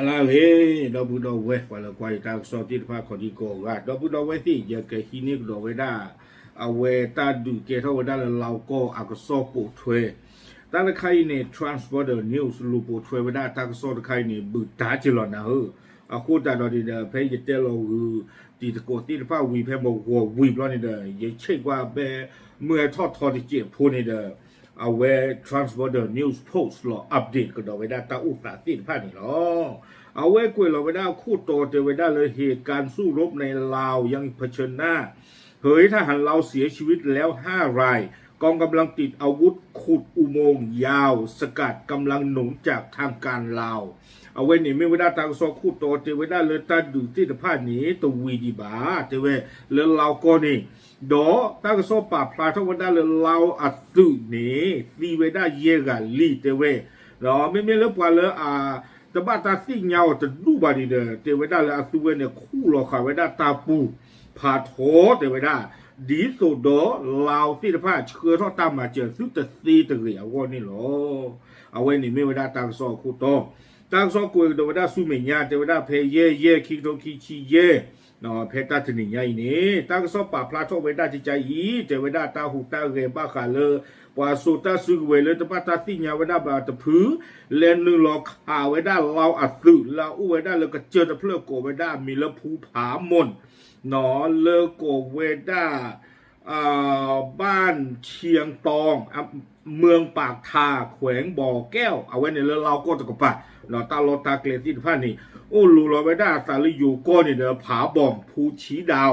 လၢအဂ့ၤ ဒီပုၢ်ဒီဝဲၢ် ပှၤလၢကွၢ်ယတၢ်ကစီၣ်သ့ၣ်တဖၣ် ခီဒံကီၢ်ဂၤ ဒီပုၢ်ဒီဝဲၢ်သ့ၣ် ယကဟံးန့ၢ်ကဒီးဝဲဒၣ် အဝဲတၢ်ဒုးကဲထီၣ်ဝဲဒၣ်လၢ လီကီၢ်အကစီၣ်ပိာ်ထွဲ တၢ်တခါအံၤန့ၣ် Transborder News လူၤပိာ်ထွဲဝဲဒၣ်တၢ်ကစီၣ်တခါအံၤန့ၣ် ဘုးတၢ်ကလီၤနၤဧၢ, အဃိသတးဒီးန့ၣ်ဒီး ဖဲယတဲလီၤဂုာ် တံၤသကိးသ့ၣ်တဖၣ်ဝံၤ ဖဲမဝီၤဝံၤဘျီန့ၣ်ဒီး ယဆဲးကွၢ်ဖဲ မုၢ်ဟဲထီၣ်ထီတစဲးဖိန့ၣ်ဒီး အဝဲ Transborder News Post လီၤ update ကဒီးဝဲဒၣ်တၢ်အိၣ်သးသ့ၣ်တဖၣ်န့ၣ်လီၤ. အဝဲကွဲးလီၤဝဲဒၣ်ခိၣ်တီတဲဝဲဒၣ်လၢ เหตุการณ์สู้รบในลาวยังเผชิญหน้า เฮ้ย ทหารลาวเสียชีวิตแล้วห้าราย กองกำลังติดอาวุธขุดอุโมงค์ยาวสกัดกำลังหนุนจากทางการลาว အဝဲန့ၣ်မ့ၢ်ဝဲဒၣ်တၢ်ကစီၣ်ခိၣ်တီတဲဝဲဒၣ်လၢတၢ်ဒုးသ့ၣ်တဖၣ်န့ၣ် တဝံၤဒံးဘၣ် တဲဝဲ လၢလီကီၢ်န့ၣ် ဒီးတၢ်ကစီၣ်ပာ်ဖျါထီၣ်ဝဲဒၣ်လၢ လီအသုးန့ၣ် သံဝဲဒၣ်ယဲၢ်ဂၤလံ တဲဝဲ, ဒီးမ့မ့ၢ်လၢပှၤလၢအ တဘၣ်တၢ်သ့ၣ်ညါအီၤတဒူၣ်ဘၣ်န့ၣ်ဒီး တဲဝဲဒၣ်လၢအသုဝဲန့ၣ် ခူၣ်လီၤဃာ်ဝဲဒၣ်တၢ်ပူၤ ဖးထီ တဲဝဲဒၣ်, ဒ်သိးဒီးလီသ့ၣ်တဖၣ် ဆှၢထီၣ်တၢ်မၤစၢၤသုတသ့တဂ့ၤအဂီၢ်န့ၣ်လီၤ. အဝဲန့ၣ်မ့ၢ်ဝဲဒၣ်တၢ်ကစီၣ်အခိၣ်တီ, တၢ်ကစီၣ်ကွဲးကဒီးဝဲဒၣ်ဆူမဲာ်ညါ တဲဝဲဒၣ်ဖဲယဲၢ်ယဲၢ် ခံကထိခံဆံယဲၢ် ဖဲတၢ်တနံၤညါအံၤန့ၣ် တၢ်ကစီၣ်ပာ်ဖျါထီၣ်ဝဲဒၣ်ကကါအံၤ တဲဝဲဒၣ်တၢ်ဟူးတၢ်ဂဲၤဘၣ်ဃးလၢ ပှၤစိာ်တၢ်စုကဝဲၤလၢတဘၣ်တၢ်သ့ၣ်ညါဝဲဒၣ်ဘၣ်တဖု လဲၤနုာ်လီၤခးဝဲဒၣ်လီအသုး လၢအအိၣ်ဝဲဒၣ်လၢကစၢၢ်တဖျၢၣ်ကိးဝဲဒၣ်အမံၤလၢ ภูผาม่อน လၢကိးဝဲဒၣ် บ้านเชียงตอง เมืองปากทา แขวงบ่อแก้ว အဝဲန့ၣ်လၢလီကီၢ်တကပၤ တၢ်လီၢ်တၢ်ကျဲသ့ၣ်တဖၣ်န့ၣ် အိၣ်လိၤလီၤဝဲဒၣ်အသးလၢယိၤကီၢ်န့ၣ်ဒီး ผาบ่อง ภูชี้ดาว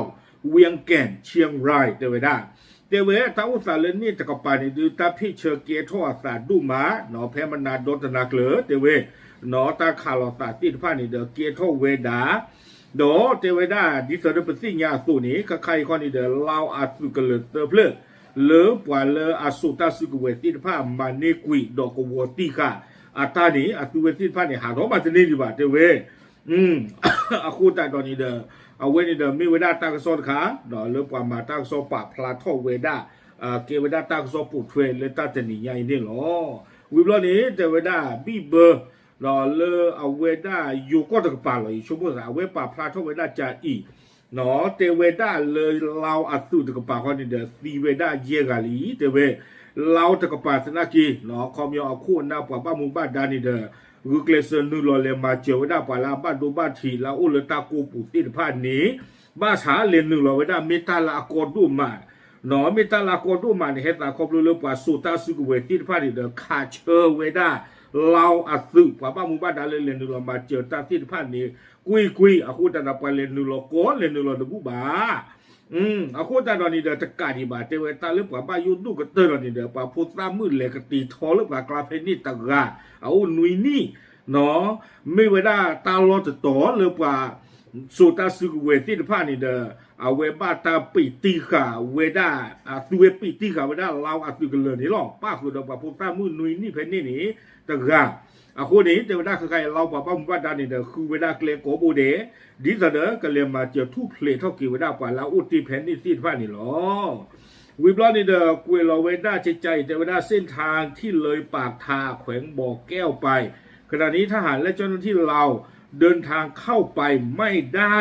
เวียงแก่น เชียงราย တဲဝဲဒၣ်, တဲဝဲတၢ်အိၣ်သးလၢန့ၣ်တကပၤန့ၣ်ဒုး တၢ်ဖ့ၣ်ဆၢကဲထီၣ်အသးဒိၣ်မး ဖဲမနၤဒီတနၤကျၢၤ တဲဝဲ တၢ်ခးလိာ်သးသ့ၣ်တဖၣ်န့ၣ်ဒီး ကဲထီၣ်ဝဲဒၣ် ဒီးတဲဝဲဒၣ် ဒ်သိးဒီးပသ့ၣ်ညါအသိးန့ၣ် ခဲခါအံၤခီန့ၣ်ဒီး လီအသုးကလၢၤသၢဖျၢၣ် လၢပှၤလၢအစိာ်တၢ်စုကဝဲၤသ့ၣ်တဖၣ် မၤန့ၢ်ကွံာ်ဒီးကဝီၤတံၢ်ဃာ်အတၢ်န့ၣ် အသုဝဲသ့ၣ်တဖၣ်န့ၣ် ဟးထီၣ်မၤတန့ၢ်ဒံးဘၣ် တဲဝဲ အဃိသတးဒီးန့ၣ်ဒီး အဝဲန့ၣ်ဒီးမ့ၢ်ဝဲဒၣ်တၢ်ကစီၣ်တခါ လၢပှၤမၤတၢ်ကစီၣ်ပာ်ဖျါထီၣ်ဝဲဒၣ် ကဲဝဲဒၣ်တၢ်ကစီၣ်ပိာ်ထွဲလၢတၢ်တနံၤညါအံၤန့ၣ်လီၤ. ဝံၤဘျီန့ၣ် တဲဝဲဒၣ် ဘံၣ်ဘၢ လၢအဝဲဒၣ်ယိၤကီၢ်တကပၤလီၤ ယဆိကမိၣ်သး အဝဲပာ်ဖျါထီၣ်ဝဲဒၣ်ကကါအံၤ တဲဝဲဒၣ်လၢလီအသုးတကပၤဃီန့ၣ်ဒီး သံဝဲဒၣ်ယဲၢ်ဂၤလံ တဲဝဲ လီတကပၤသနာ်က့ ခီပညီအခိၣ်အနၢ်ပှၤဘၣ်မူဘၣ်ဒါန့ၣ်ဒီး ဂုာ်ကျဲးစၢးနုာ်လီၤလဲၤမၤစၢၤဝဲဒၣ်ပှၤလၢအဘၣ်ဒိဘၣ်ထံးလၢအအိၣ်လၢတၢ်ကိးပူၤသ့ၣ်တဖၣ်န့ၣ် ဘၣ်ဆၣ်လဲၤနုာ်လီၤဝဲဒၣ်မ့ၢ်တၢ်လၢအကီဒိၣ်မး မ့ၢ်တၢ်လၢအကီဒိၣ်မးန့ၣ် ဟဲသးခီဖျိလၢပှၤစိာ်တၢ်စုကဝဲၤသ့ၣ်တဖၣ်န့ၣ်ဒီး ခးဆၢဝဲဒၣ် လီအသုး ပှၤဘၣ်မူဘၣ်ဒါလၢလဲၤနုာ်လီၤမၤစၢၤတၢ်သ့ၣ်တဖၣ်န့ၣ် ကွ့ၢ်ကွ့ၢ် အဃိသတးဒီးပှၤလဲၤနုာ်လီၤကီ လဲၤနုာ်လီၤတဘူၣ်ဘၣ် အဃိသတးဒီးန့ၣ်ဒီး တကးဒံးဘၣ် တဲဝဲတၢ်လၢပှၤဘၣ်ယိၣ်ဒိၣ်ကတၢၢ်ဒီးန့ၣ်ဒီး ပှၤဖိသၣ်မုၣ်လဲၤကတ့ၤထီလၢပှၤကျါဖဲန့ၣ်တဂၤ အအိၣ်နွံနံၣ် မ့ၢ်ဝဲဒၣ်တၢ်လီၢ်တတီၤလၢပှၤ စိာ်တၢ်စုကဝဲၤသ့ၣ်တဖၣ်န့ၣ်ဒီး အဝဲဘၣ်တၢ်ပံးတံၢ်ဃာ်ဝဲဒၣ် အသုဝဲပံးတံၢ်ဃာ်ဝဲဒၣ်လီအသုးကလၢၤန့ၣ်လီၤ. ပၣ်ဃုာ်ဒီးပှၤဖိသၣ်မုၣ်နွံနံၣ်ဖဲန့ၣ်န့ၣ် တဂၤ အဃိန့ၣ် တဲဝဲဒၣ်ခဲခါအံၤ လီပှၤဘၣ်မူဘၣ်ဒါန့ၣ်ဒီး ဃုဝဲဒၣ်ကျဲကိးဘိဒဲး ဒ်သိးဒီးကလဲၤမၤစၢၤထူၣ်ဖျဲးထီၣ်က့ၤဝဲဒၣ်ပှၤလၢအအိၣ်တ့ၢ်ဖဲန့ၣ်သ့ၣ်တဖၣ်န့ၣ်လီၤ. ဝံၤဘျီန့ၣ်ဒီး ကွဲးလီၤဝဲဒၣ်ကကါအံၤ တဲဝဲဒၣ် เส้นทางที่เลยปากทา แขวงบ่อแก้วไป ขณะนี้ทหารและเจ้าหน้าที่ลาวเดินทางเข้าไปไม่ได้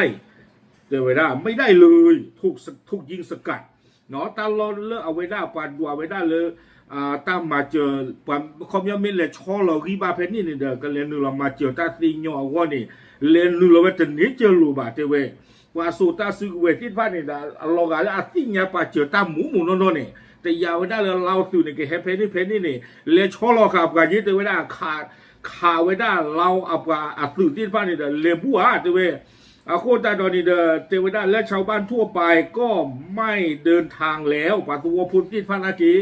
တဲဝဲဒၣ် ไม่ได้เลย ถูกยิงสกัด တၢ်လီၢ်လၢအဝဲဒၣ်ပှၤဒွးဝဲဒၣ်လၢ တၢ်မၤစၢၤ ပှၤခီပညီမ့ၢ်လဲၤဆီလီၤဂံၢ်ဘါဖဲန့ၣ်န့ၣ်ဒီး ကလဲၤနုာ်လီၤမၤစၢၤတၢ်သ့ညီအဂီၢ်န့ၣ် လဲၤနုာ်လီၤဝဲတန့ၢ်ကၢၤလိာ်ဘၣ် တဲဝဲ ပှၤစိာ်တၢ်စုကဝဲၤသ့ၣ်တဖၣ်န့ၣ်ဒီး အလီၤဂာ်လၢအသ့ၣ်ညါပာ်စၢၤတၢ်မူးမူးနီၢ်နီၢ်န့ၣ် တယာ်ဝဲဒၣ်လၢလီအသုးန့ၣ် ကဟဲဖဲန့ၣ်ဖဲန့ၣ်န့ၣ် လဲၤဆီလီၤဃာ်ပှၤက့ တဲဝဲဒၣ် ခးဝဲဒၣ်လီအပှၤအသုးသ့ၣ်တဖၣ်န့ၣ်ဒီး လဲၤဘူၣ်ဧါ တဲဝဲ အဃိသတးဒီးန့ၣ်ဒီး တဲဝဲဒၣ်လၢ ชาวบ้านทั่วไปก็ไม่เดินทางแล้ว ပှၤသဝီဖိသ့ၣ်တဖၣ်နာ်က့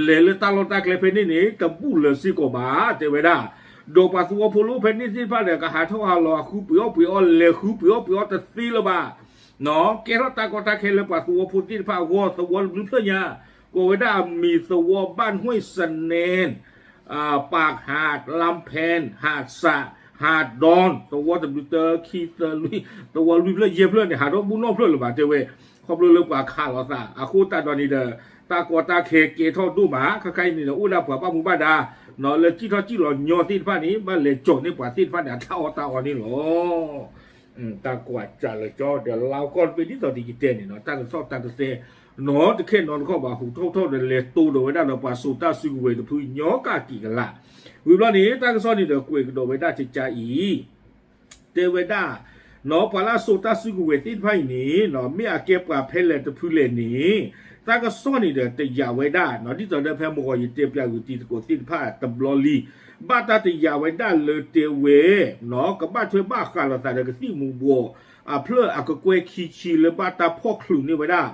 လဲၤလၢတၢ်လီၢ်တၢ်ကျဲဖဲန့ၣ်န့ၣ် တဘူၣ်လၢၤစ့ၢ်ကီးဘၣ် တဲဝဲဒၣ် ဒီးပှၤသဝီဖိလၢအိၣ်ဖဲန့ၣ်သ့ၣ်တဖၣ်ဒီး ကဟးထီၣ်ဟးလီၤ အဃုပှ့ၤအီၣ်ပှ့ၤအီၣ် လဲၤဃုပှ့ၤအီၣ်ပှ့ၤအီၣ်တသ့လၢၤဘၣ် ကဲထီၣ်တၢ်ကီတၢ်ခဲလၢပှၤသဝီဖိသ့ၣ်တဖၣ်အဂီၢ် သဝီတဘျုးဖျၢၣ်ညါ ကိးဝဲဒၣ်အမံၤသဝီ บ้านห้วยสะแนน ปากหาด ลำแพน หาดสะ หาดดอน သဝီတဘျုးတၢ ခံ သၢ လွံၢ် သဝီလွံၢ်ဖျၢၣ်ယဲၢ်ဖျၢၣ်န့ၣ် ဟးထီၣ်ဘူၣ်နီၢ်ဖျၢၣ်လၢၤဘၣ် တဲဝဲ ခီဖျိလၢပှၤခးလိာ်သး အဃိသတးဒီးန့ၣ်ဒီး တၢ်ကီတၢ်ခဲကဲထီၣ်ဒိၣ်မး ခဲခါအံၤန့ၣ်ဒီး အိၣ်ဒၣ်ပှၤဘၣ်မူဘၣ်ဒါ လၢစံၣ်ထီၣ်စံၣ်လီၤညီသ့ၣ်တဖၣ်န့ၣ် ဘၣ်လဲၤကၠီၤန့ၢ်ပှၤသ့ၣ်တဖၣ်န့ၣ် အတၢ်အီၣ်တၢ်အီန့ၣ်လီၤ. တၢ်ကွၢ်စးလၢကၠီဒီး လါကီၢ်တဘ့ၣ်ဒ်သိးဒ်ယတဲန့ၣ်နီၤ တၢ်တထီၣ်တၢ်တသဲ နီတခဲနီတခီၣ်ဘၣ် ဟူးထီၣ်ထီၣ်ဒီးလဲၤတိၢ်ဒီးဝဲဒၣ်ဒီးပှၤစိာ်တၢ်စုကဝဲၤတဖုညီကၣ်က့ၤကလာ် ဝံၤဘျီန့ၣ် တၢ်ကစီၣ်န့ၣ်ဒီးကွဲးကဒီးဝဲဒၣ်ကကါအံၤ တဲဝဲဒၣ် နီၤ ပှၤလၢအစိာ်တၢ်စုကဝဲၤသ့ၣ်တဖၣ်အံၤန့ၣ် မ့ၢ်အကဲပှၤဖဲလဲၣ်တဖုလဲၣ်န့ၣ် တၢ်ကစီၣ်န့ၣ်ဒီးတယာ်ဝဲဒၣ် နီၤ ဒ်သိးဒီးဖဲမုၢ်ဂီၤယတဲပၠးဂုာ်တံၤသကိးသ့ၣ်တဖၣ်တဘျီလံ ဘၣ်တၢ်တယာ်ဝဲဒၣ်လၢတဲဝဲ နီၤ ကဘၣ်ထွဲဘၣ်ဃးလိာ်သးဒီးကသံၣ်မူၤဘှီးအဖျၢၣ်အကကွဲၢ်ခံဆံလၢဘၣ်တၢ်ဖီၣ်ချုးန့ၢ်ဝဲဒၣ်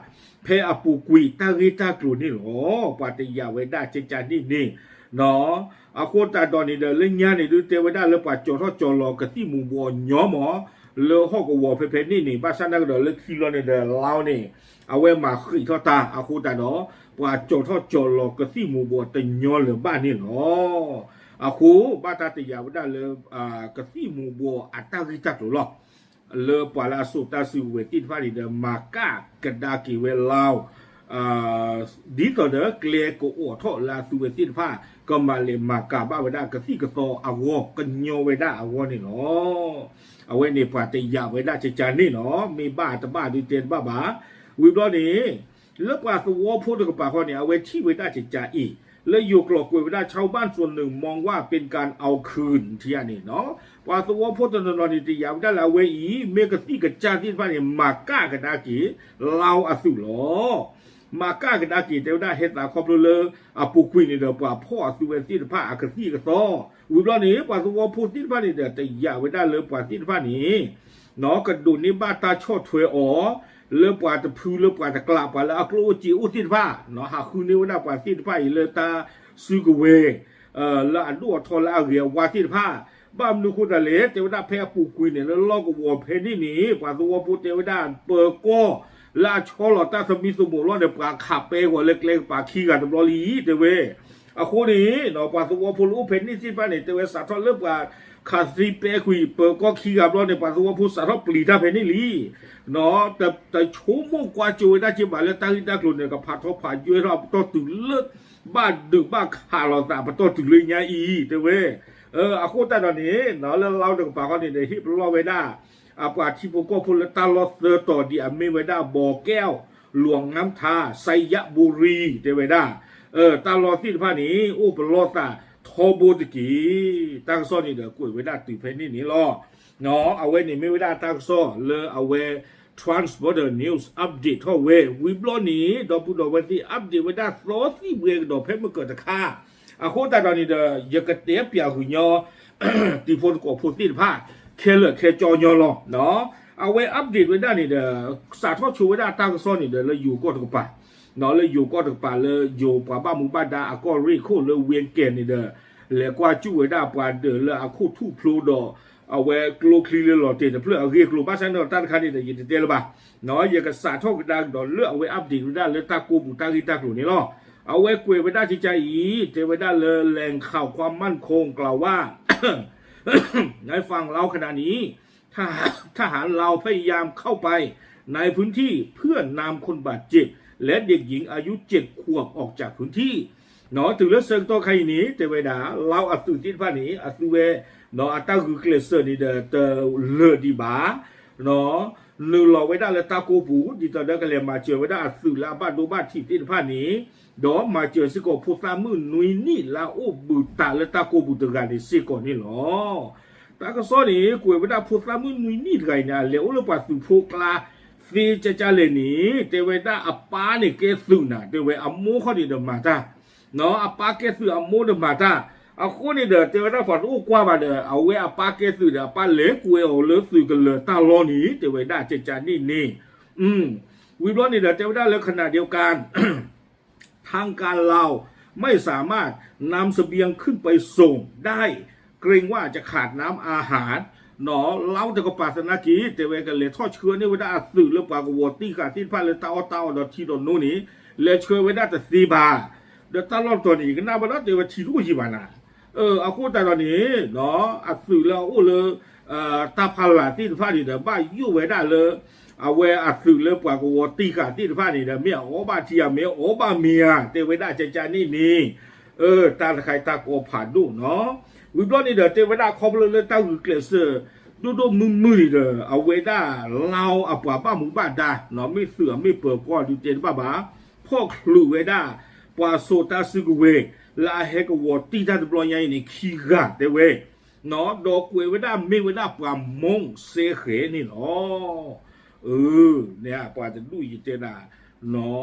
ဖဲအပူၤကွံာ်တၢ်ဂ့ၢ်တၢ်ကျိၤန့ၣ်လီၤ. ပှၤတယာ်ဝဲဒၣ်ကကါန့ၣ်န့ၣ် နီၤ အဃိသတးဒီးန့ၣ်ဒီး လၢညါန့ၣ်ဒုးတဲဝဲဒၣ်လၢပှၤကၠီၤထီၣ်ကၠီၤလီၤကသံၣ်မူၤဘှီးညီမး လၢဟီၣ်ကဝီၤဖဲဖဲန့ၣ်န့ၣ် ဘၣ်ဆၣ်သနာ်က့ဒီးလၢခံလီၤန့ၣ်ဒီး လါန့ၣ် အဝဲမၤဃံးထီၣ်တၢ်အဃိသတးဒီး ပှၤကၠီၤထီၣ်ကၠီၤလီၤကသံၣ်မူၤဘှီးတညီလၢၤဘၣ်န့ၣ်လီၤ. အဃိ ဘၣ်တၢ်တယာ်ဝဲဒၣ်လၢ ကသံၣ်မူၤဘှီးအတၢ်ဂ့ၢ်တၢ်ကျိၤလီၤ. လၢပှၤလၢအစိာ်တၢ်စုကဝဲၤသ့ၣ်တဖၣ်န့ၣ်ဒီး မၤကၣ်ကဒါက့ၤဝဲလီၤ ဒ်သိးဒီးကျဲကအိးထီၣ်လၢအသုဝဲသ့ၣ်တဖၣ် ကမၤလဲၤမၤကၤဘၣ်ဝဲဒၣ်ကသံၣ်ကသီအဂီၢ် ကညီဝဲဒၣ်အဂီၢ်န့ၣ်လီၤ. အဝဲန့ၣ်ပှၤတယာ်ဝဲဒၣ်ကကါန့ၣ်နီၤ မ့ၢ်ဘၣ်တဘၣ်ဒုးတဲတဘၣ်ဘၣ်. ဝံၤဘျီန့ၣ် လၢပှၤသဝီဖိတကပၤဃီန့ၣ် အဝဲထံၣ်ဝဲဒၣ်ကကါအံၤ လၢယိၤကျိာ်ကွဲးဝဲဒၣ် ชาวบ้านส่วนหนึ่งมองว่าเป็นการเอาคืน ထံၣ်ဧါန့ၣ်နီၤ ပှၤသဝီဖိတနီၤနီၤန့ၣ် တယာ်ဝဲဒၣ်လၢအဝဲအံၤ မ့ၢ်ကသံၣ်ကစၢ်သ့ၣ်တဖၣ်န့ၣ် မၤကၣ်ကဒါက့ၤ လီအသုးလီၤ. မၤကၣ်ကဒါက့ၤ တဲဝဲဒၣ်ဟဲသးခီဖျိလၢ အပူၤကွံာ်န့ၣ်ဒီး ပှၤဖီၣ်အသုဝဲသ့ၣ်တဖၣ်အကသံၣ်အကသီ ဝံၤဘျီန့ၣ် ပှၤသဝီဖိသ့ၣ်တဖၣ်န့ၣ်ဒီး တယာ်ဝဲဒၣ်လၢပှၤသ့ၣ်တဖၣ်န့ၣ် ကဒိးန့ၢ်ဘၣ်တၢ်ဆီၣ်ထွဲအီၤ လၢပှၤတဖုလၢပှၤတကျး ပှၤလၢအကျိၣ်အိၣ်စ့အိၣ်သ့ၣ်တဖၣ် ဟးဃုန့ၢ်ဝဲဒၣ်ပှၤသ့ၣ်တဖၣ်အံၤလၢတၢ်စုကဝဲၤ လၢအဒိၣ်အထီလၢအဂ့ၤအဝါသ့ၣ်တဖၣ် ဘၣ်မနုၤအဃိသတးလဲၣ် တဲဝဲဒၣ်ဖဲအပူၤကွံာ်န့ၣ် လၢလီၢ်ကဝီၤဖဲန့ၣ်န့ၣ် ပှၤသဝီဖိတဲဝဲဒၣ် ပၢၤကီၢ် လၢအဆီလီၤတၢ်သမံသမိးလီၢ်န့ၣ် ပှၤခးပဲဂီၤလၢကျဲကပၤခံဂၤတဘျီလံ တဲဝဲ. အဃိန့ၣ် ပှၤသဝီဖိလၢအိၣ်ဖဲန့ၣ်သ့ၣ်တဖၣ်န့ၣ် တဲဝဲစးထီၣ်လၢပှၤခးသံပဲကွံာ် ပၢၤကီၢ်ခံဂၤဘျီန့ၣ် ပှၤသဝီဖိစးထီၣ်ပျံၤတၢ်ဖဲန့ၣ်လံ တဆိကမိၣ်ကွၢ်ကၠိဝဲဒၣ်က့ဘၣ်လၢတၢ်ဂ့ၢ်တၢ်ကျိၤန့ၣ် ကဖးထီဖးယွဲထီၣ်အပတီၢ်တုၤလၢ ဘၣ်ဒုးဘၣ်ခးလိာ်သးပတီၢ်တုၤလၢညါအံၤ တဲဝဲ. အဃိသတးဒီးန့ၣ် လၢလါတကပၤဃီန့ၣ်ဒီး ဟ့ၣ်ပလီၢ်ဝဲဒၣ် အပှၤထံဖိကီၢ်ဖိလၢတၢ်လီၢ်သၢတီၤဒ်အမ့ၢ်ဝဲဒၣ် บ่อแก้ว หลวงน้ำทา ไชยบุรี တဲဝဲဒၣ် တၢ်လီၢ်သ့ၣ်တဖၣ်န့ၣ် အိၣ်ပလီၢ်သးထီဘိတက့ၢ်. တၢ်ကစီၣ်န့ၣ်ဒီးကွဲးဝဲဒၣ်တုၤဖဲန့ၣ်န့ၣ်လီၤ. အဝဲန့ၣ်မ့ၢ်ဝဲဒၣ်တၢ်ကစီၣ်လၢအဝဲ Trans Border News update ထီၣ်ဝဲ ဝံၤဘျီန့ၣ် ဒီပုၢ်ဒီဝဲၢ်သ့ၣ် update ဝဲဒၣ်သီသံၣ်ဘှဲကဒီးဖဲမုၢ်ကၢၤတခါ အဃိသတးဒီးန့ၣ်ဒီး ယကတဲပၠးဃုာ်ညီ တံၤဖိသကိးဖိသ့ၣ်တဖၣ် ခဲလၢာ်ခဲကၠီညီလီၤ. အဝဲ update ဝဲဒၣ်န့ၣ်ဒီး စးထီၣ်ဆိဝဲဒၣ်တၢ်ကစီၣ်န့ၣ်ဒီး လၢယိၤကီၢ်တကပၤ လၢယိၤကီၢ်တကပၤလၢယိၤပှၤဘၣ်မူဘၣ်ဒါအကီၢ်ရ့ၣ်ခိၣ်လၢ ဝ့ကဲန့ၣ်ဒီး လဲၤကွၢ်ကၠူၣ်ဝဲဒၣ်ပှၤဒၢးလၢအခိၣ်ထူၣ်ဖျိဒီး အဝဲကျိချံလၢလီၤတဲာ်တဖျၢၣ်အဂ့ၢ်အကျိၤ ဘၣ်ဆၣ်န့ၣ်ဒီးတၢ်တခါန့ၣ်ဒီး ယတတဲလၢၤဘၣ်. ယကစးထီၣ်ကဒါကဒီးလၢအဝဲ update ဝဲဒၣ်လၢတၢ်ကိးပူၤတၢ်ဂ့ၢ်တၢ်ကျိၤန့ၣ်လီၤ. အဝဲကွဲးဝဲဒၣ်ကကါအံၤ တဲဝဲဒၣ်လၢ แหล่งข่าวความมั่นคงกล่าวว่า ในฝั่งลาวขณะนี้ ทหาร ทหารลาว พยายามเข้าไปในพื้นที่เพื่อนำคนบาดเจ็บและเด็กหญิงอายุเจ็ดขวบออกจากพื้นที่ တုၤလၢဆၢကတီၢ်ခါအံၤန့ၣ် တဲဝဲဒၣ် လါအသုးသ့ၣ်တဖၣ်န့ၣ် အသုဝဲ အတၢ်ဂုာ်ကျဲးစၢးန့ၣ်ဒီးတလၢာ်ဒံးဘၣ် နုာ်လီၤဝဲဒၣ်လၢတၢ်ကိးပူၤ ဒ်သိးဒီးကလဲၤမၤစၢၤဝဲဒၣ်အသုးလၢအဘၣ်ဒိဘၣ်ထံးသ့ၣ်တဖၣ်န့ၣ် ဒီးမၤစၢၤစ့ၢ်ကီးဖိသၣ်မုၣ်နွံနံၣ်လၢအအိၣ်ဘှံးတၢ်လၢတၢ်ကိးပူၤတဂၤန့ၣ်စ့ၢ်ကီးန့ၣ်လီၤ. တၢ်ကစီၣ်န့ၣ် ကွဲးဝဲဒၣ်ဖိသၣ်မုၣ်နွံနံၣ်တဂၤအံၤန့ၣ် အလဲၤအိၣ်လၢပှၤသုးဖိကျါသ့ကကါလဲၣ်န့ၣ် တဲဝဲဒၣ်အပၢ်န့ၣ်ကဲသုးနၤ တဲဝဲအမိၢ်ခီန့ၣ်ဒီးမၤတၢ် အပၢ်ကဲသုးအမိၢ်ဒီးမၤတၢ် အဃိန့ၣ်ဒီး တဲဝဲဒၣ်ပှၤတအိၣ်ကွၢ်ဘၣ်ဒီး အဝဲအပၢ်ကဲသုးဒီး အပၢ်လဲၤကွဲးအီၤလၢသုးကလၢၤတၢ်လီၢ်န့ၣ် တဲဝဲဒၣ်ကကါန့ၣ်န့ၣ် ဝံၤဘျီန့ၣ်ဒီး တဲဝဲဒၣ်လၢ ขณะเดียวกัน ทางการลาวไม่สามารถนำเสบียงขึ้นไปส่งได้ เกรงว่าจะขาดน้ำอาหาร လါတကပၤသနာ်က့ တဲဝဲကလဲၤထီၣ်ဆှၢန့ၢ်ဝဲဒၣ်အသုးလၢပှၤကဝီၤတံၢ်ဃာ်သ့ၣ်တဖၣ်လၢတၢ်အီၣ်တၢ်အီဒီးထံဒီးနိန့ၣ် လဲၤဆှၢဝဲဒၣ်တသ့ဘၣ်. ဒီးတၢ်လီၢ်တတီၤန့ၣ် ယကနၣ်ဘၣ်ဒီးတဲဝဲထံတအိၣ်ယံၤဘၣ်နၤ အဃိသတးဒီးန့ၣ် အသုးလၢအအိၣ်လၢ တၢ်ဖးလၢ်သ့ၣ်တဖၣ်န့ၣ်ဒီး ဘၣ်ယိၣ်ဝဲဒၣ်လၢ အဝဲအသုးလၢပှၤကဝီၤတံၢ်ဃာ်သ့ၣ်တဖၣ်န့ၣ်ဒီး မ့ၢ်အအီၣ်ဘၣ်ထံဧါ မ့ၢ်အအီၣ်ဘၣ်မ့ၤဧါ တဲဝဲဒၣ်ကကန့ၣ်န့ၣ်, တၢ်တခါအံၤတၢ်ကီဖးဒိၣ်နီၤ. ဝံၤဘျီန့ၣ်ဒီး တဲဝဲဒၣ်ခီဖျိလၢတၢ်ဂုာ်ကျဲးစၢး ဒိၣ်ဒိၣ်မုၢ်မုၢ်န့ၣ်ဒီး အဝဲဒၣ်လါအီၤအပှၤဘၣ်မူဘၣ်ဒါနီၤ မ့ၢ်သုးအမ့ၢ်ပၢၤကီၢ်ဒုးတဲတဘၣ်ဘၣ်, ဖီၣ်ချုးဝဲဒၣ် ပှၤစိာ်တၢ်စုကဝဲၤ လၢအဟဲကဝီၤတံၢ်တၢ်တဘျီညါအံၤန့ၣ် ခံဂၤတဲဝဲ, ဒီးကွဲးဝဲဒၣ်မ့ၢ်ဝဲဒၣ်ပှၤမိၢ်စဲဃဲၤန့ၣ်လီၤ. အၢ န့ၣ်ပှၤတဒူၣ်ယတဲန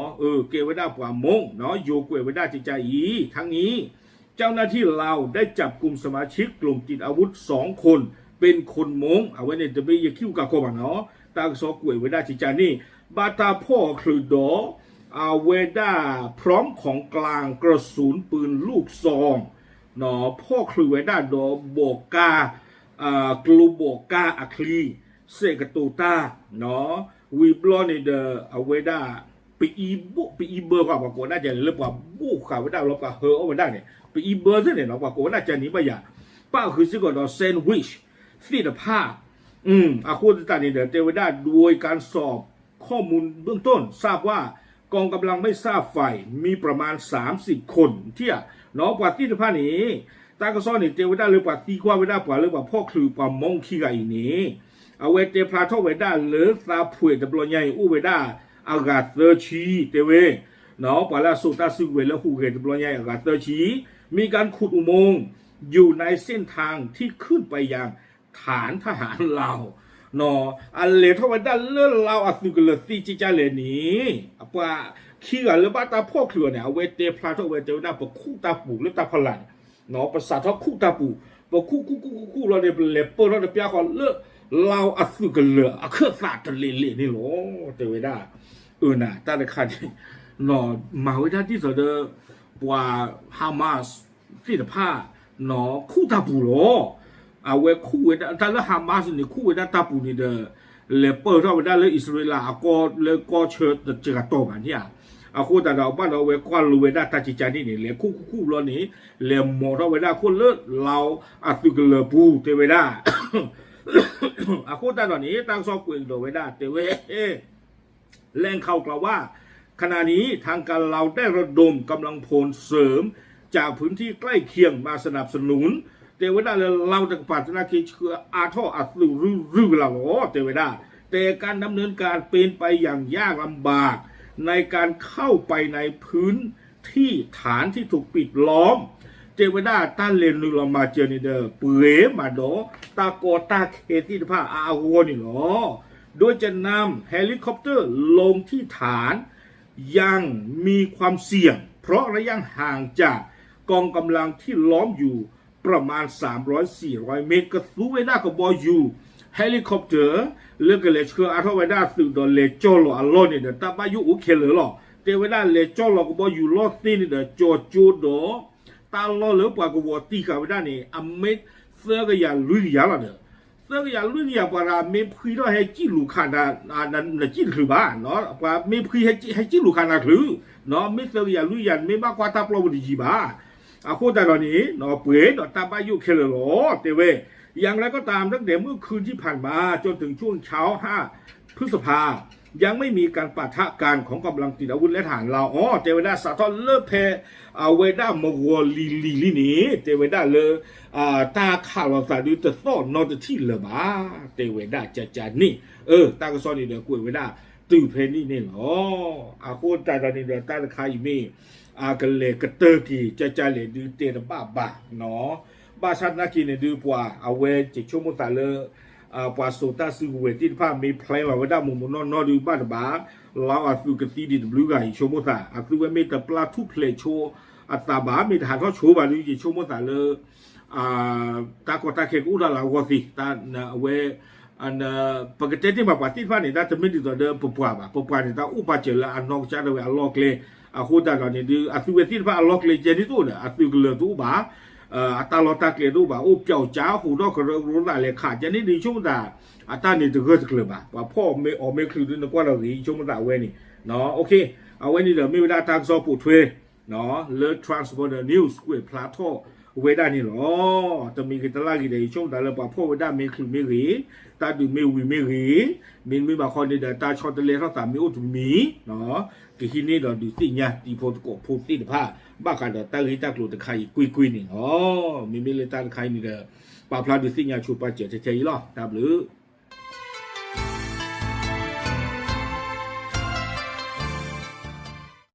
ၤ, ကဲဝဲဒၣ်ပှၤမိၢ်နီၤ ယိၤကွဲးဝဲဒၣ်ကကအံၤ ทั้งนี้ เจ้าหน้าที่ลาวได้จับกุมสมาชิกกลุ่มติดอาวุธสองคนเป็นคนม้ง အဝဲန့ၣ်တမ့ၢ်ယခံကကီဘၣ်နီၤ တၢ်ကစီၣ်ကွဲးဝဲဒၣ်ကကန့ၣ် ဘၣ်တၢ်ဖီၣ်ချုးဒီး အဝဲဒၣ် พร้อมของกลางกระสุนปืนลูกซอง ဖီၣ်ချုးဝဲဒၣ်ဒီးဘီးကါ ကျိဘီးကါအချံ စဲးကတိၤတၢ် ဝံၤဘျီန့ၣ်ဒီး အဝဲဒၣ် ပအံဘိၣ် ပအံဘၢဃီ ပှၤကိးဝဲဒၣ်ကန့ၣ် လၢပှၤဘိၣ်ဃာ်ဝဲဒၣ်လၢပှၤဟၢအီၣ်ဝဲဒၣ်န့ၣ် ပအံဘၢသ့ၣ်န့ၣ်နီၤ ပှၤကိးဝဲဒၣ်ကန့ၣ်ဘၣ်ယၤ ပၣ်ဃုာ်စ့ၢ်ကီးဒီး sandwich သ့ၣ်တဖၣ် အဃိသတးန့ၣ်ဒီး တဲဝဲဒၣ် โดยการสอบข้อมูลเบื้องต้นทราบว่ากองกำลังไม่ทราบฝ่าย มีประมาณสามสิบคน ထံၣ်ဧါ ပှၤသ့ၣ်တဖၣ်န့ၣ် တၢ်ကစီၣ်န့ၣ် တဲဝဲဒၣ်လၢပှၤသံကွၢ်ဝဲဒၣ်ပှၤလၢပှၤဖီၣ်ချုးပှၤမိၢ်ခံဂၤအံၤန့ၣ် အဝဲတဲဖျါထီၣ်ဝဲဒၣ်လၢသးဖှဲးတဘျီညါအံၤအိၣ်ဝဲဒၣ်အဂၤသၢဆံ တဲဝဲ ပှၤလၢအစိာ်တၢ်စုကဝဲၤလၢဟူးဂဲၤတဘျီညါအံၤအဂၤသၢဆံ มีการขุดอุโมงค์อยู่ในเส้นทางที่ขึ้นไปยังฐานทหารลาว အလဲၤထီၣ်ဝဲဒၣ်လၢလါအီၤအသုးကလၢၤသ့ကကလဲၣ်န့ၣ် အပှၤခံဂၤလၢဘၣ်တၢ်ဖီၣ်ချုးအီၤန့ၣ် အဝဲတဲဖျါထီၣ်ဝဲတဲဝဲဒၣ် ပခူၣ်တၢ်ပူၤလၢတၢ်ဖီလာ်န့ၣ် ပစးထီၣ်ခူၣ်တၢ်ပူၤ ပခူၣ်ခူၣ်ခူၣ်ခူၣ်ခူၣ်လီၤန့ၣ် ပလဲၤပၢၢ်ထီၣ်တပျၢ်ဃီလၢ လါအီၤအသုးကလၢၤအခၢၣ်သးတလ့ၤလ့ၤန့ၣ်လီၤ တဲဝဲဒၣ် အၢနၤ တၢ်တခါန့ၣ် မၤဝဲဒၣ်ဒ်သိးဒီး ပှၤ Hamas သ့ၣ်တဖၣ် ခူၣ်တၢ်ပူၤလီၤ. အဝဲခူၣ်ဝဲဒၣ် တၢ်လၢ Hamas န့ၣ် ခူၣ်ဝဲဒၣ်တၢ်ပူၤန့ၣ်ဒီး လဲၤပၢၢ်ထီၣ်ဝဲဒၣ်လၢအံၣ်စရ့လးအကီၢ်လၢကီၢ်ဆၢတကတီၢ်ဘၣ်န့ၣ်ဧါ. အဃိသတးဒီး ဘၣ်ဒီးအဝဲကွၢ်လိဝဲဒၣ်တၢ်ကကန့ၣ်န့ၣ် လဲၤခူၣ်ခူၣ်ခူၣ်လီၤန့ၣ် လဲၤမိာ်ထီၣ်ဝဲဒၣ်ခိၣ်လၢလါအီၤအသုးကလၢၤပူၤ တဲဝဲဒၣ် အဃိသတးဒီးန့ၣ် တၢ်ကစီၣ်ကွဲးကဒီးဝဲဒၣ် တဲဝဲ แหล่งข่าวกล่าวว่า ขณะนี้ทางการลาวได้ระดมกำลังพลเสริมจากพื้นที่ใกล้เคียงมาสนับสนุน တဲဝဲဒၣ်လၢလါအီၤတကပၤသနာ်က့ဆှၢအါထီၣ်အသုးရုၢ်ရုၢ်ကလာ်လီၤ တဲဝဲဒၣ် แต่การดำเนินการเป็นไปอย่างยากลำบากในการเข้าไปในพื้น ที่ฐานที่ถูกปิดล้อม တဲဝဲဒၣ်တၢ်လဲၤနုာ်လီၤမၤစၢၤန့ၣ်ဒီး ပှဲၤမးဒီး တၢ်ကီတၢ်ခဲသ့ၣ်တဖၣ်အါအါဂီၢ်ဂီၢ်န့ၣ်လီၤ. โดยจะนำเฮลิคอปเตอร์ลงที่ฐาน ยังมีความเสี่ยง เพราะระยะห่างจากกองกำลังที่ล้อมอยู่ประมาณ สามร้อยสี่ร้อยเมตร ကသူဝဲဒၣ်ကဘီယူၤ helicopter လၢကလဲၤဆှၢအါထီၣ်ဝဲဒၣ်သုးဒီးလဲၤကၠီၢ်လီၤအလီၢ်န့ၣ်ဒီး တၢ်ဘၣ်ယိၣ်အိၣ်ခဲလၢာ်လီၤ. တဲဝဲဒၣ်လဲၤကၠီၢ်လီၤကဘီယူၤလီၢ်သ့န့ၣ်ဒီး ကၠီၤကၠိဒီး တၢ်လီၢ်လၢပှၤကဝီၤတံၢ်ဃာ်ဝဲဒၣ်န့ၣ် အမ့ၢ်သၢကယၤလွံၢ်ကယၤလီၤဒီး သၢကယၤလွံၢ်ကယၤ ပှၤတဂၤမ့ၢ်ဖှံထီၣ်ဟဲကံၣ်လူၤခးနၤ နကံၣ်တချုးဘၣ်, ပှၤမ့ၢ်ဖှံဟဲကံၣ်လူၤခးနၤတချုး, မ့ၢ်သၢကယၤလွံၢ်ကယၤ နမ့ၢ်ဘၣ်ကွၢ်တၢ်ပျီပူၤတယံၤဘၣ်. အဃိသတးဒီးန့ၣ် ပှဲၤဒီးတၢ်ဘၣ်ယိၣ်ခဲလၢာ်လီၤ တဲဝဲ. อย่างไรก็ตาม ตั้งแต่เมื่อคืนที่ผ่านมาจนถึงช่วงเช้า ห้าพฤษภา ยังไม่มีการปะทะกันของกำลังติดอาวุธและทหารลาว တဲဝဲဒၣ် စးထီၣ်လၢဖဲ အဝဲဒၣ်မုၢ်ဂီၤလံၤလံၤလံန့ၣ် တဲဝဲဒၣ်လၢ တၢ်ခးလိာ်သးဒုးတသီၣ်နီတထံၣ်လၢၤဘၣ် တဲဝဲဒၣ်ကကန့ၣ်. တၢ်ကစီၣ်န့ၣ်ဒီးကွဲးဝဲဒၣ်တုၤဖဲန့ၣ်န့ၣ်လီၤ. အဃိသတးဒီးန့ၣ်ဒီး တၢ်တခါအံၤမ့ၢ် အကလဲၤကတၢၢ်က့ၤ ကကလဲၣ်ဒုးတဲတဘၣ်ဘၣ် ဘၣ်ဆၣ်သနာ်က့န့ၣ်ဒုးပှၤ အဝဲယဆိကမိၣ်သးလၢ ပှၤစိာ်တၢ်စုကဝဲၤသ့ၣ်တဖၣ်မ့ၢ် plan လီၤဝဲဒၣ်မုၢ်မုၢ်နီၢ်နီၢ်ဒုးဘၣ်တဘၣ် လါအီၤအသုးကသံဒံးတဘျုးဂၤ ယဆိကမိၣ်သး အသုဝဲမ့ၢ်တပျၢ်ထူၣ်ဖျဲးဆိအသးဘၣ် မ့ၢ်တဟးထီၣ်ဆိဘၣ်ဒုး ယဆိကမိၣ်သးလၢ တၢ်ကီတၢ်ခဲကအိၣ်ဒၣ်လၢအဂီၢ်သ့ အဝဲ ပကတဲတ့ၢ်မးပှၤသ့ၣ်တဖၣ်န့ၣ် တၢ်တမ့ၢ်ဒ်သိးဒီးပပှၤဘၣ် ပပှၤန့ၣ် တၢ်အိၣ်ပာ်စၢၤလၢအနီၢ်ကစၢ်ဒၣ်ဝဲအလီၢ်ကျဲ အဃိသတးဒီးန့ၣ်ဒုး အသုဝဲသ့ၣ်တဖၣ်အလီၢ်ကျဲကဲန့ၣ်တအိၣ်ဒီး အသုးကလၢၤတအိၣ်ဘၣ် အတၢ်လီၢ်တၢ်ကျဲတအိၣ်ဘၣ် အိၣ်ပျီကၠါ ဟူးထီၣ်ကရၢကရိသးလဲၤခးကဲန့ၣ်ဒုး ယဆိကမိၣ်သး အတၢ်န့ၣ်တဂၢၢ်တကျၢၤဘၣ် ပှၤဖီၣ်မ့ၢ်အီၣ်မ့ၢ်ချုးဒုး နကွၢ်ဒီးဂ့ၤ ယဆိကမိၣ်သးအဝဲန့ၣ် အဝဲန့ၣ်ဒီးမ့ၢ်ဝဲဒၣ်တၢ်ကစီၣ်ပိာ်ထွဲ လၢ Transborder News ကွဲးဖျါထီၣ် ဝဲဒၣ်န့ၣ်လီၤ. တမံၤဂ့ၤတလၢ်ဂ့ၤဒီး ယဆိကမိၣ်သးလၢပှၤဖှီၣ်ဝဲဒၣ်မ့ၢ်ချုးမ့ၢ်ဂ့ၤ, တၢ်ဒုးမ့ၢ်ဝံၤမ့ၢ်ဂ့ၤ, မ့တမ့ၢ်ဘၣ်ဃီန့ၣ်ဒီး တၢ်ဆီတလဲထီၣ်သးမ့ၢ်အိၣ်တမံၤ, ကဟံးန့ၢ်ဒီးဒုးသ့ၣ်ညါတံၤဖိသကိးဖိသ့ၣ်တဖၣ် ဘၣ်ဃးဒီးတၢ်ဂ့ၢ်တၢ်ကျိၤတခါအံၤကွ့ၢ်ကွ့ၢ်န့ၣ်လီၤ. မ့မ့ၢ်လၢတၢ်တခါအံၤန့ၣ်ဒီး ပာ်ဖျါဒုးသ့ၣ်ညါဆိပာ်စၢၤထဲထဲအံၤလီၤ. တၢ်ဘျုး